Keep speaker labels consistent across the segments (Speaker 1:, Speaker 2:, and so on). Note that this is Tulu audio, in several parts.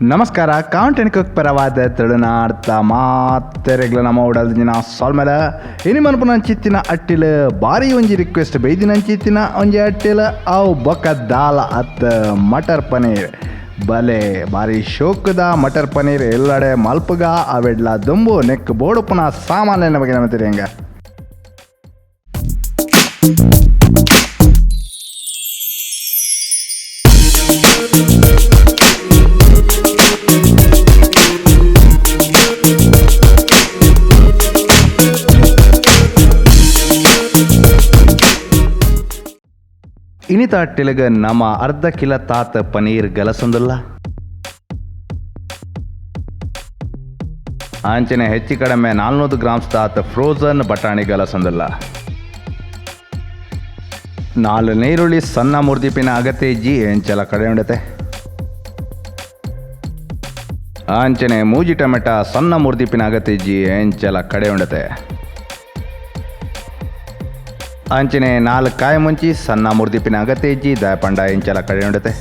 Speaker 1: ನಮಸ್ಕಾರ, ಕೌಂಟ್ ಕುಕ್ ಪರವಾದ ತುಳುನಾಡ್ತ ಮಾತೆರೆಗ್ಲ ನಮ್ಮ ಉಡಲ್ದಿನ ಸೊಲ್ಮೆಲ. ಇನಿ ಮನ್ಪುನಂಚಿತ್ತಿನ ಅಟ್ಟಿಲ್ ಬಾರಿ ಒಂಜಿ ರಿಕ್ವೆಸ್ಟ್ ಬೈದಿನಂಚಿತ್ತಿನ ಒಂಜಿ ಅಟ್ಟಿಲ್ ಅವು ಬೊಕ್ಕ ದಾಲ ಅತ್ ಮಟರ್ ಪನೀರ್. ಬಲೆ ಬಾರಿ ಶೋಕದ ಮಟರ್ ಪನೀರ್ ಎಲ್ಲಡೆ ಮಲ್ಪುಗ ಅವೆಡ್ಲ ದುಂಬು ನೆಕ್ ಬೋಡುಪುನ ಸಾಮಾನ್ಯ ಬಗ್ಗೆ ನಮ್ಮ ತಿಳಿಯಂಗ. ಇನಿತ ಅಟ್ಟಿಲಗ ನಮ್ಮ ಅರ್ಧ ಕಿಲ ತಾತ ಪನೀರ್ ಗಲಸೊಂದುಲ್ಲ. ಆಂಚನೆ ಹೆಚ್ಚು ಕಡಿಮೆ 400 ಗ್ರಾಮ್ಸ್ ತಾತ ಫ್ರೋಸನ್ ಬಟಾಣಿ ಗಲಸೊಂದುಲ್ಲ. 4 ನೀರುಳ್ಳಿ ಸಣ್ಣ ಮುರ್ದಿಪಿನ ಅಗತ್ಯ ಇಜ್ಜಿ ಎಂಚಲ ಕಡೆ ಉಂಡತೆ. ಆಂಚನೆ ಮೂಜಿ ಟೊಮೆಟ ಸಣ್ಣ ಮುರ್ದಿಪಿನ ಅಗತ್ಯ ಇಜ್ಜಿ ಎಂಚಲ ಕಡೆ ಉಂಡತೆ. ಅಂಚನೆ 4 ಕಾಯಿ ಮುಂಚಿ ಸಣ್ಣ ಮುರ್ದಿಪಿನ ಅಗತ್ಯ ಇಜ್ಜಿ ದಾಯಪಂಡ ಎಂಚಲ ಕಡೆ ಉಂಡತೆ.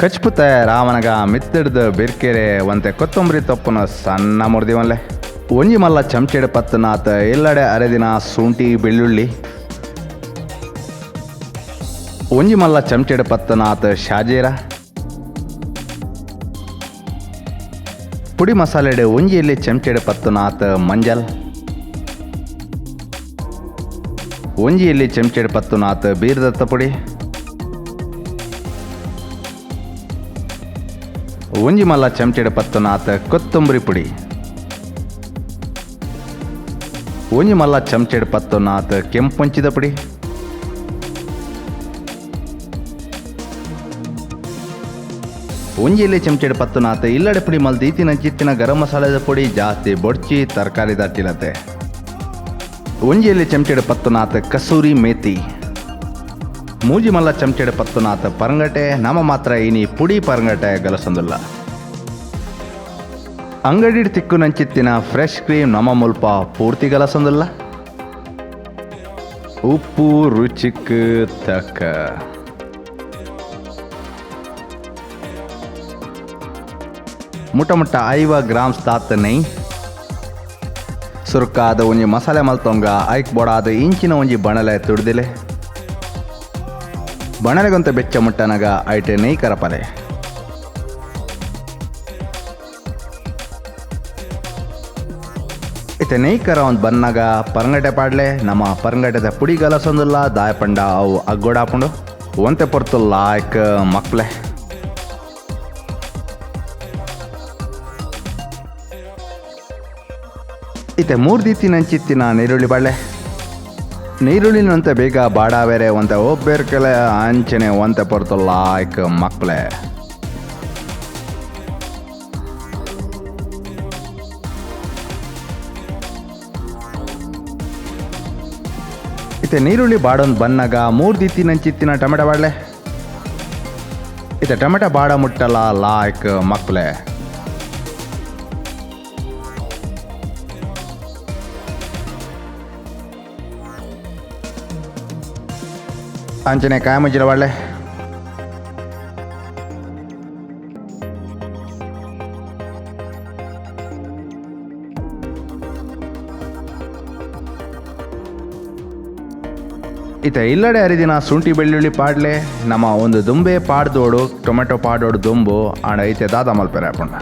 Speaker 1: ಕಚ್ಪುತ ರಾಮನಗ ಮಿತ್ತಿಡ್ದು ಬಿರ್ಕೆರೆ ಒಂತೆ ಕೊತ್ತಂಬರಿ ತೊಪ್ಪನ ಸಣ್ಣ ಮುರ್ದಿವನ್ಲೆ. ಒಂಜಿ ಮಲ್ಲ ಚಮಚೆಡ್ ಪತ್ತನಾತ ಎಲ್ಲಡೆ ಅರೆದಿನ ಶುಂಠಿ ಬೆಳ್ಳುಳ್ಳಿ. ಒಂಜಿ ಮಲ್ಲ ಚಮಚೆಡ್ ಪತ್ತನಾತ ಶಾಜೀರ. ಪುಡಿ ಮಸಾಲೆಡ್ ಒಂಜಿ ಎಲ್ಲಿ ಚಮಚೆಡ್ ಪತ್ತನಾತ ಮಂಜಲ್. ಒಂಜಿ ಎಲ್ಲಿ ಚಮಚೆಡ್ ಪತ್ತನಾತ ಬೀರದತ್ತ ಪುಡಿ. ಒಂಜಿ ಮಲ್ಲ ಚಮಚೆಡ್ ಪತ್ತನಾತ ಕೊತ್ತಂಬರಿ ಪುಡಿ. ಒಂಜಿ ಮಲ್ಲ ಚಮಚೆಡ್ ಪತ್ತನಾತ ಕೆಂಪುಂಚಿದ ಪುಡಿ. ಒಂಜಿ ಎಲ್ಲಿ ಚಮಚೆಡ್ ಪತ್ತನಾತ ಇಲ್ಲಡೆ ಪುಡಿ ಮಲ್ದು ಈತಿನ ಚಿತ್ತಿನ ಗರಂ ಮಸಾಲೆದ ಪುಡಿ ಜಾಸ್ತಿ ಬೊಡ್ಚಿ ತರಕಾರಿ ದಟ್ಟಿಲತೆ. ಒಂಜಿ ಎಲ್ಲಿ ಚಮಚೆಡ್ ಪತ್ತನಾತ ಕಸೂರಿ ಮೇತಿ. ಮೂಜಿ ಮಲ್ಲ ಚಮಚೆಡ್ ಪತ್ತನಾತ ಪರಂಗಟೆ. ನಮ್ಮ ಮಾತ್ರ ಇನಿ ಪುಡಿ ಪರಂಗಟೆ ಗಲಸೊಂದುಲ್ಲ. ಅಂಗಡಿ ತಿಕ್ಕು ನಂಚಿತ್ತಿನ ಫ್ರೆಶ್ ಕ್ರೀಮ್ ನಮ್ಮ ಮುಲ್ಪ ಪೂರ್ತಿ ಗಲಸೊಂದುಲ್ಲ. ಉಪ್ಪು ರುಚಿಕ್ ತಕ್ಕ. ಮುಟ್ಟ ಮುಟ್ಟ 50 ಗ್ರಾಮ್ಸ್ ತಾತ ನೈ. ಸುರುಕಾದ ಒಂಜಿ ಮಸಾಲೆ ಮಲ್ತೊಂಗ ಐಕ್ ಬೋಡಾದ ಇಂಚಿನ ಒಂಜಿ ಬಣಲೆ ತುಡ್ದಿಲೆ. ಬಣಲೆಗೊಂತ ಬೆಚ್ಚ ಮುಟ್ಟನಗ ಐಟೆ ನೈ ಕರಪಲೆ. ಇತ್ತೆ ನೈ ಕರ ಒಂದು ಬನ್ನಗ ಪರಂಗಟೆ ಪಾಡ್ಲೆ. ನಮ್ಮ ಪರಂಗಟೆದ ಪುಡಿ ಗಲಸೊಂದುಲ್ಲ ದಾಯಪಂಡ ಅವು ಅಗ್ಗೋಡಾಪುಂಡು. ಒಂತೆ ಪೊರ್ತು ಲಾಯ್ಕ್ ಮಕ್ಲೆ. ಇತ್ತೆ ಮೂರ್ದಿತ್ತಿನಂಚಿತ್ತಿನ ನೀರುಳ್ಳಿ ಬಾಳೆ. ನೀರುಳ್ಳಿನಂತೆ ಬೇಗ ಬಾಡಾವೇರೆ ಒಂತೆ ಒಬ್ಬೇರ್ಕೆಲೆ ಅಂಚನೆ ಒಂತೆ ಪೊರ್ತು ಲಾಯ್ಕ್ ಮಕ್ಲೆ. ಇತ್ತೆ ನೀರುಳ್ಳಿ ಬಾಡೊಂದು ಬನ್ನಗ ಮೂರ್ದಿತ್ತಿನಂಚಿತ್ತಿನ ಟೊಮೆಟೊ ಬಾಡ್ಲೆ. ಇತ್ತೆ ಟೊಮೆಟೊ ಬಾಡ ಮುಟ್ಟಲ ಲಾಯ್ಕ್ ಮಕ್ಲೆ. ಅಂಚನೆ ಕಾಯಿ ಮುಂಚಿನ ಬಾಡ್ಲೆ. ಇತ್ತ ಇಲ್ಲಡೆ ಅರಿದಿನ ಶುಂಠಿ ಬೆಳ್ಳುಳ್ಳಿ ಪಾಡ್ಲೆ. ನಮ್ಮ ಒಂದು ದುಂಬೆ ಪಾಡ್ದೋಡು ಟೊಮೆಟೊ ಪಾಡೋಡು ದುಂಬು ಆಂಡ ಇತ್ತೆ ದಾದ ಮಲ್ಪೆರೆ ಆಪುಂಡ.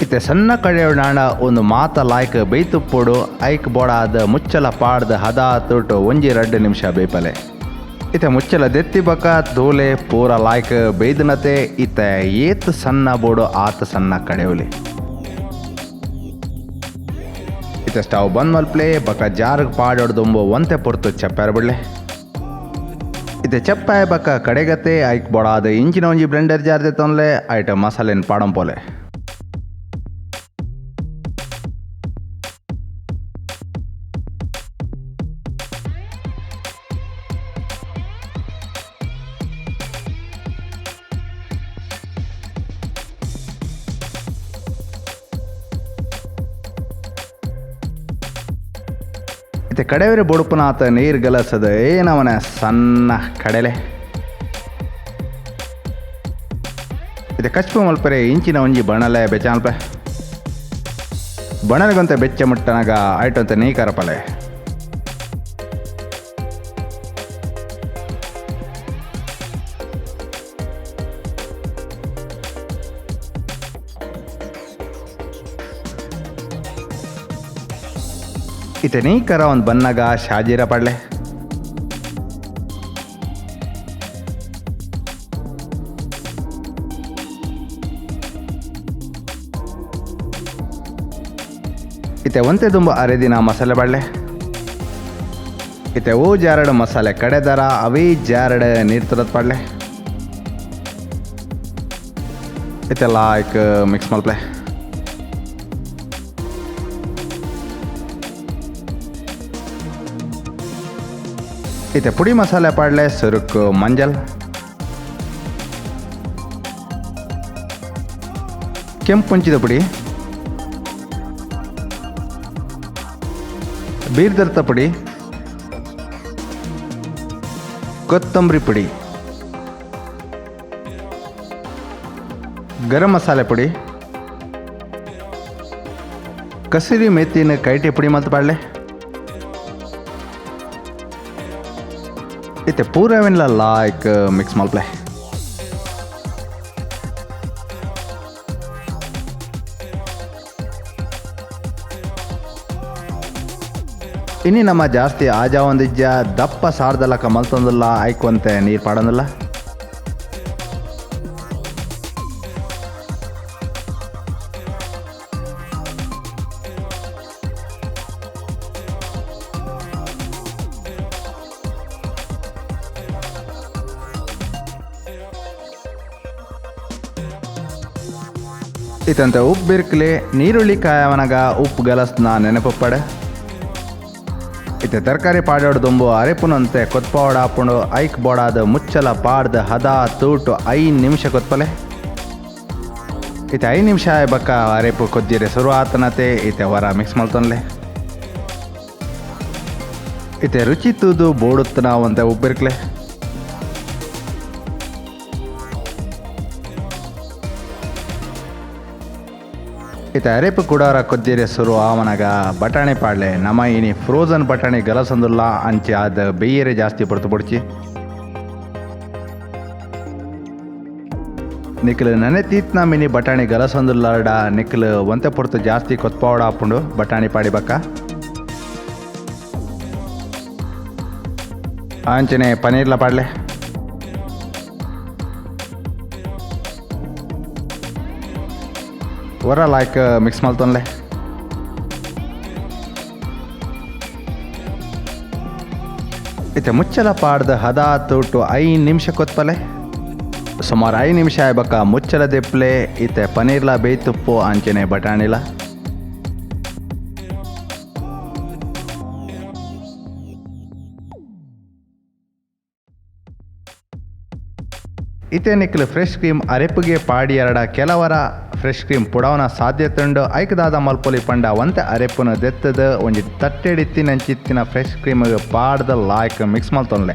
Speaker 1: ಇತ್ತೆ ಸಣ್ಣ ಕಡೆಯೋಣ ಒಂದು ಮಾತ ಲಾಯ್ಕ್ ಬೇಯ್ತುಪ್ಪೊಡು. ಐಕ್ ಬೋಡಾದ ಮುಚ್ಚಲ ಪಾಡ್ದ ಹದ ತುಟು ಒಂಜಿ 2 ನಿಮಿಷ ಬೇಪಲೆ. ಇತ್ತೆ ಮುಚ್ಚಲ ದೆತ್ತಿ ಬಕ ದೋಲೆ ಪೂರ ಲಾಯ್ಕ್ ಬೇಯ್ದನತೆ. ಇತ್ತೆ ಏತ್ ಸಣ್ಣ ಬೋಡು ಆತ ಸಣ್ಣ ಕಡೆಯವಲಿ. ಇತ್ತೆ ಸ್ಟವ್ ಬಂದ್ ಮಲ್ಪ್ಲೆ ಬಕ ಜಾರ್ಗ್ ಪಾಡೋಡು ದುಂಬು ಒಂತೆ ಪೊರ್ತು ಚಪ್ಪಾರ ಬಿಡ್ಲೆ. ಇತ್ತೆ ಚಪ್ಪಾಯ ಬಕ ಕಡೆಗತೆ ಐಕ್ ಬೋಡಾದ ಇಂಚಿನ ಒಂಜಿ ಬ್ಲೆಂಡರ್ ಜಾರ್ ದೆತ್ತೊನ್ಲೆ. ಐಟ ಮಸಾಲೆನ್ ಪಾಡಂಪೋಲೆ. ಇತ್ತೆ ಕಡೆವರೆ ಬೊಡುಪುನಾತ ನೀರು ಗಲಸದ ಏನವನ ಸಣ್ಣ ಕಡಲೆ. ಇತ್ತೆ ಕಚ್ಪು ಮಲ್ಪರೆ ಇಂಚಿನ ಒಂಜಿ ಬಣಲೆ ಬೆಚ್ಚಾಲ್ಪೆ. ಬಣಲೆಗೊಂತೆ ಬೆಚ್ಚ ಮುಟ್ಟನಾಗ ಆಯ್ಟಂತೆ ನೀ ಕರಪಲೆ. ಇತ್ತೆ ನೀ ಕರ ಒಂದು ಬನ್ನಾಗ ಶಾಜೀರ ಪಡ್ಲೆ. ಇತ್ತೆ ಒಂತೆ ದುಂಬ ಅರೆದಿನ ಮಸಾಲೆ ಬಾಡ್ಲೆ. ಇತ್ತೆ ಓ ಜಾರಡ್ ಮಸಾಲೆ ಕಡೆದರ ಅವೇ ಜಾರಡ್ ನೀರು ತರದ್ ಪಾಡ್ಲೆ. ಇತ್ತೆ ಲಾಯ್ಕ್ ಮಿಕ್ಸ್ ಮಲ್ಪ್ಲೆ. ಇತ್ತೆ ಪುಡಿ ಮಸಾಲೆ ಪಾಡ್ಲೆ. ಸುರುಕು ಮಂಜಲ್, ಕೆಂಪುಂಚಿದ ಪುಡಿ, ಬೀರ್ದರ್ತ ಪುಡಿ, ಕೊತ್ತಂಬರಿ ಪುಡಿ, ಗರಂ ಮಸಾಲೆ ಪುಡಿ, ಕಸೂರಿ ಮೇಥಿನ ಕೈಟೆ ಪುಡಿ ಮಲ್ತ್ ಪಾಡ್ಲೆ. ಇತ್ತೆ ಪೂರವೆನ್ಲ ಲಾಯ್ಕ್ ಮಿಕ್ಸ್ ಮಲ್ಪ್ಲೆ. ಇನಿ ನಮ್ಮ ಜಾಸ್ತಿ ಆಜಾ ಒಂದಿಜ್ಜ ದಪ್ಪ ಸಾರ್ದಲಕ ಮಲ್ತೊಂದಿಲ್ಲ, ಆಯ್ಕೊಂತೆ ನೀರು ಪಾಡೊಂದಿಲ್ಲ. ಇತ್ತಂತೆ ಉಪ್ಪು ಬಿರ್ಕ್ಲಿ ನೀರುಳ್ಳಿ ಕಾಯವನಗ ಉಪ್ಪು ಗಲಸ್ನ ನೆನಪಪ್ಪಡೆ. ಇತ್ತೆ ತರಕಾರಿ ಪಾಡೋಡು ದುಂಬು ಅರೆಪುನಂತೆ ಕೊತ್ಪಾವಡ ಆಪುಂಡು. ಐಕ್ ಬೋಡಾದ ಮುಚ್ಚಲ ಪಾಡ್ದ ಹದ ತೂಟು 5 ನಿಮಿಷ ಕೊತ್ಪಲೆ. ಇತ್ತೆ 5 ನಿಮಿಷ ಬಕ್ಕ ಅರೆಪು ಕೊದ್ದಿರೆ ಶುರು ಆತನತೆ. ಇತ್ತೆ ಹೊರ ಮಿಕ್ಸ್ ಮಲ್ತೊನ್ಲೆ. ಇತ್ತೆ ರುಚಿ ತೂದು ಬೋಡುತ್ತನ ಒಂತೆ ಉಬ್ಬಿರ್ಕ್ಲೆ. ಇತ್ತೆ ಅರೆಪು ಕುಡಾರ ಕೊದ್ದಿರೆ ಶುರು ಆವನಾಗ ಬಟಾಣಿ ಪಾಡ್ಲೆ. ನಮ್ಮ ಇನಿ ಫ್ರೋಸನ್ ಬಟಾಣಿ ಗಲಸಂದುಲ್ಲ, ಅಂಚೆ ಅದ ಬೇಯರೆ ಜಾಸ್ತಿ ಪಡ್ತು ಪೊಡ್ಚಿ. ನಿಕ್ಲು ನನೆ ತೀತ್ನ ಮಿನಿ ಬಟಾಣಿ ಗಲಸಂದುಲ್ಲಾಡ ನಿಕ್ಲು ಒಂತೆ ಪೊರ್ತು ಜಾಸ್ತಿ ಕೊತ್ಪಾವಡ ಆಪುಂಡು ಬಟಾಣಿ ಪಾಡಿ ಬಕ್ಕ. ಅಂಚನೆ ಪನೀರ್ಲ ಪಾಡ್ಲೆ. ವರ ಲಾಯ್ಕ್ ಮಿಕ್ಸ್ ಮಲ್ತೊನ್ಲೆ. ಇತ್ತೆ ಮುಚ್ಚಲ ಪಾಡ್ದ ಹದ ತೂಟು 5 ನಿಮಿಷ ಕೊತ್ಪಲೆ. ಸುಮಾರು 5 ನಿಮಿಷ ಆಯ್ಬಕ್ಕ ಮುಚ್ಚಲ ದೆಪ್ಲೆ. ಇತ್ತೆ ಪನೀರ್ಲ ಬೇಯ್ತುಪ್ಪು ಅಂಚನೆ ಬಟಾಣಿಲ. ಇತ್ತೆ ನಿಕ್ಲು ಫ್ರೆಶ್ ಕ್ರೀಮ್ ಅರೆಪುಗೆ ಪಾಡಿ ಎರಡ ಕೆಲವರ ಫ್ರೆಶ್ ಕ್ರೀಮ್ ಪುಡವನ ಸಾಧ್ಯತೆ ಉಂಡು. ಐಕದಾದ ಮಲ್ಪೊಲಿ ಪಂಡ ಒಂತೆ ಅರೆಪುನ ದೆತ್ತದ ಒಂಜಿ ತಟ್ಟೆಡಿತ್ತಿನಂಚಿತ್ತಿನ ಫ್ರೆಶ್ ಕ್ರೀಮ್ ಪಾಡ್ದ ಲಾಯ್ಕ್ ಮಿಕ್ಸ್ ಮಲ್ತೊನ್ಲೆ.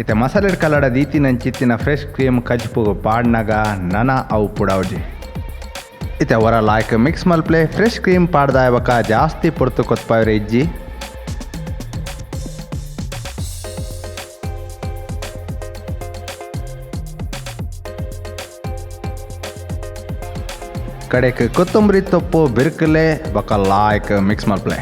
Speaker 1: ಇತ್ತೆ ಮಸಾಲೆ ಕಲಡ ದೀತಿನಂಚಿತ್ತಿನ ಫ್ರೆಶ್ ಕ್ರೀಮ್ ಕಜ್ಪುಗು ಪಾಡ್ನಾಗ ನನ ಅವು ಪುಡವಜಿ. ಇತ್ತೆ ಹೊರ ಲಾಯ್ಕ್ ಮಿಕ್ಸ್ ಮಲ್ಪ್ಲೆ. ಫ್ರೆಶ್ ಕ್ರೀಮ್ ಪಾಡ್ದಾಯಬಕ ಜಾಸ್ತಿ ಪೊರ್ತು ಕೊತ್ಪಾವ್ರೆ ಇಜ್ಜಿ. ಕಡೆಕ್ ಕೊತ್ತಂಬರಿ ತೊಪ್ಪು ಬಿರ್ಕಲೆ ಬೊಕ ಲಾಯ್ಕ್ ಮಿಕ್ಸ್ ಮಲ್ಪ್ಲೆ.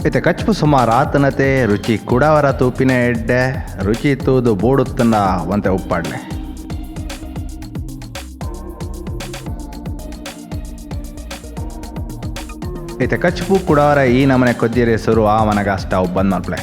Speaker 1: ಇತ್ತೆ ಕಚ್ಪು ಸುಮಾರು ಆತನತೆ ರುಚಿ ಕುಡವರ ತೂಪಿನ ಎಡ್ಡೆ ರುಚಿ ತೂದು ಬೋಡುತ್ತನ್ನ ಒಂತೆ ಉಪ್ಪಾಡ್ಲೆ. ಇತ್ತೆ ಕಚ್ಪು ಕುಡವರ ಈ ನಮನೆ ಕೊದ್ದಿರೆ ಸುರು ಆ ಮನಗ ಸ್ಟವ್ ಬಂದ್ ಮಲ್ಪ್ಲೆ.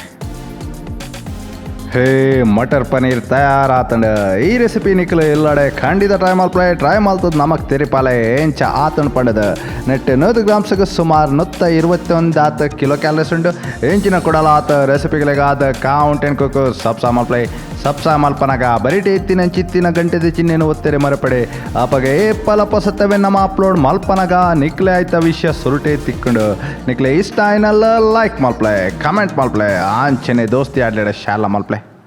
Speaker 1: ಹೇ, ಮಟರ್ ಪನೀರ್ ತಯಾರಾತಂಡ. ಈ ರೆಸಿಪಿ ನಿಕ್ಲು ಇಲ್ಲಡೆ ಖಂಡಿತ ಟ್ರೈ ಮಲ್ಪಲೆ. ಟ್ರೈ ಮಲ್ತದ ನಮಕ್ ತೆರಿಪಾಲೆ ಎಂಚ ಆತಂಡ್ ಪಂಡದ. ನೆಟ್ 100 ಗ್ರಾಮ್ಸ್ಗೆ ಸುಮಾರು 121 ಆತ ಕಿಲೋ ಕ್ಯಾಲರೀಸ್ ಉಂಡು. ಎಂಚಿನ ಕೊಡಲ ಆತ ರೆಸಿಪಿಗಳಿಗಾದ ಕೌಂಟ್ ಅಂಡ್ ಕುಕ್ ಸಬ್ಸಾ ಮಲ್ಪಲೆ. ಸಬ್ಸಾ ಮಲ್ಪನಗ ಬರಿಟೆ ಎತ್ತಿನ ಚಿತ್ತಿನ ಗಂಟೆದ ಚಿಹ್ನೆನು ಒತ್ತೆರೆ ಮರಪಡೆ. ಅಪಗ ಏಪಲ ಪೊಸತವೆ ನಮ್ಮ ಅಪ್ಲೋಡ್ ಮಲ್ಪನಗ ನಿಕ್ಲೆ ಆಯ್ತ ವಿಷಯ ಸುರುಟೆ ತಿಕ್ಕೊಂಡು. ನಿಕ್ಲೆ ಇಷ್ಟ ಆಯ್ನಲ್ಲ ಲೈಕ್ ಮಲ್ಪಲೆ, ಕಮೆಂಟ್ ಮಲ್ಪಲೆ, ಆಂಚನೆ ದೋಸ್ತಿ ಆಡ್ಲೆಡ ಶಾಲ ಮಲ್ಪಲೆ.